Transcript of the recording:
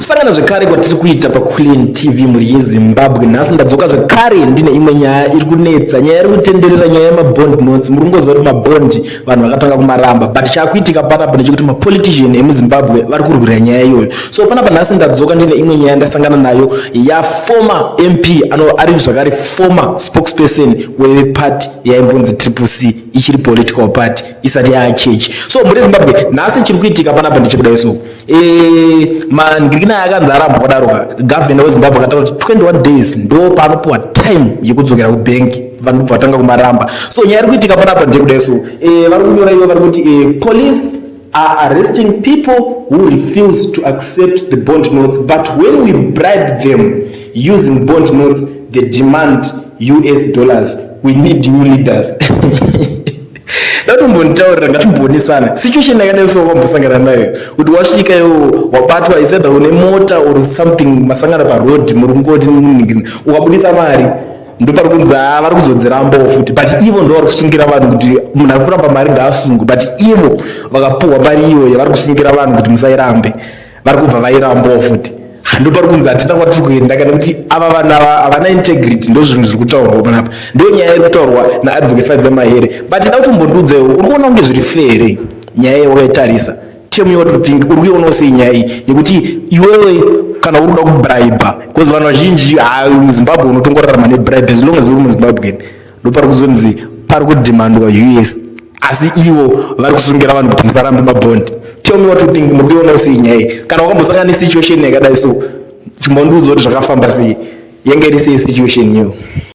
Kusangana zvekare kwatiri kuita paQueen TV, mhuri yeZimbabwe. Nhasi ndadzoka zvekare ndine imwe nyaya iri kunetsa, nyaya iri kutenderera, nyaya yemabond notes. Muri kungoziva kuti mabond vanhu vakatanga kumaramba, but chaakuitika panapa ndechekuti mapolitician emuZimbabwe vari kurwira nyaya iyoyo. So panapa nhasi ndadzoka ndine imwe nyaya ndasangana nayo yaformer MP ano ari zvakare former spokesperson weparty yaimbonzi Triple C, ichiri political party, isati yaachechi. So mhuri yeZimbabwe, nhasi chiri kuitika panapa ndechekudai. So mangirikina akanzi aramba kwadaroka, gavhena weZimbabwe akataura kuti 21 days ndo paanopiwa time yekudzokera kubhengi. Vanhu ndobva vatanga kumaramba. So nyaya iri kuitika panapa ndekudai. So vari kunyora ivo, vari kuti police are arresting people who refuse to accept the bond notes, but when we bribe them using bond notes, they demand US dollars. We need new leaders. Ndatombonitaurira, ngatimboonesana situation yakadai. So wambosangana nayo kuti wasvika iwo wabatwa, is either une mota or something, masangana paroad, muri kungoti ukabudisa mari, ndopari kunzi haa, vari kuzodzirambawo futi. But ivo ndo vari kusungira vanhu kuti munhu ari kuramba mari ngaasungwe, but ivo vakapuhwa mari iyoyo, vari kusungira vanhu kuti musairambe, vari kubva vairambawo futi. Handopari kunzi hatina kwatiri kuenda kana kuti ava vanhu ava havana integrity. Ndo zvinhu zviri kutaurwa panapa, ndo nyaya iri kutaurwa naAdvocate Fadza Mahere. But nda kutombondiudzewo, uri kuona kunge zviri fair nyaya yawakaitarisa? Tell me what you think. Uri kuionawo sei nyaya iyi yekuti iwewe kana uri kuda kubraiba? Because vanhu vazhinji muZimbabwe unotongorarama nebribe as long as uri muZimbabwe. Ndopari kuzonzi pari kudhimandwa US, asi ivo vari kusungira vanhu kuti musarambe mabhondi. Tell me what you think. Muri kuionawo sei nyaya iyi? Kana wakambosangana nesituation yakadai, so chimbondiudza kuti zvakafamba sei, yange iri sei situation iyo?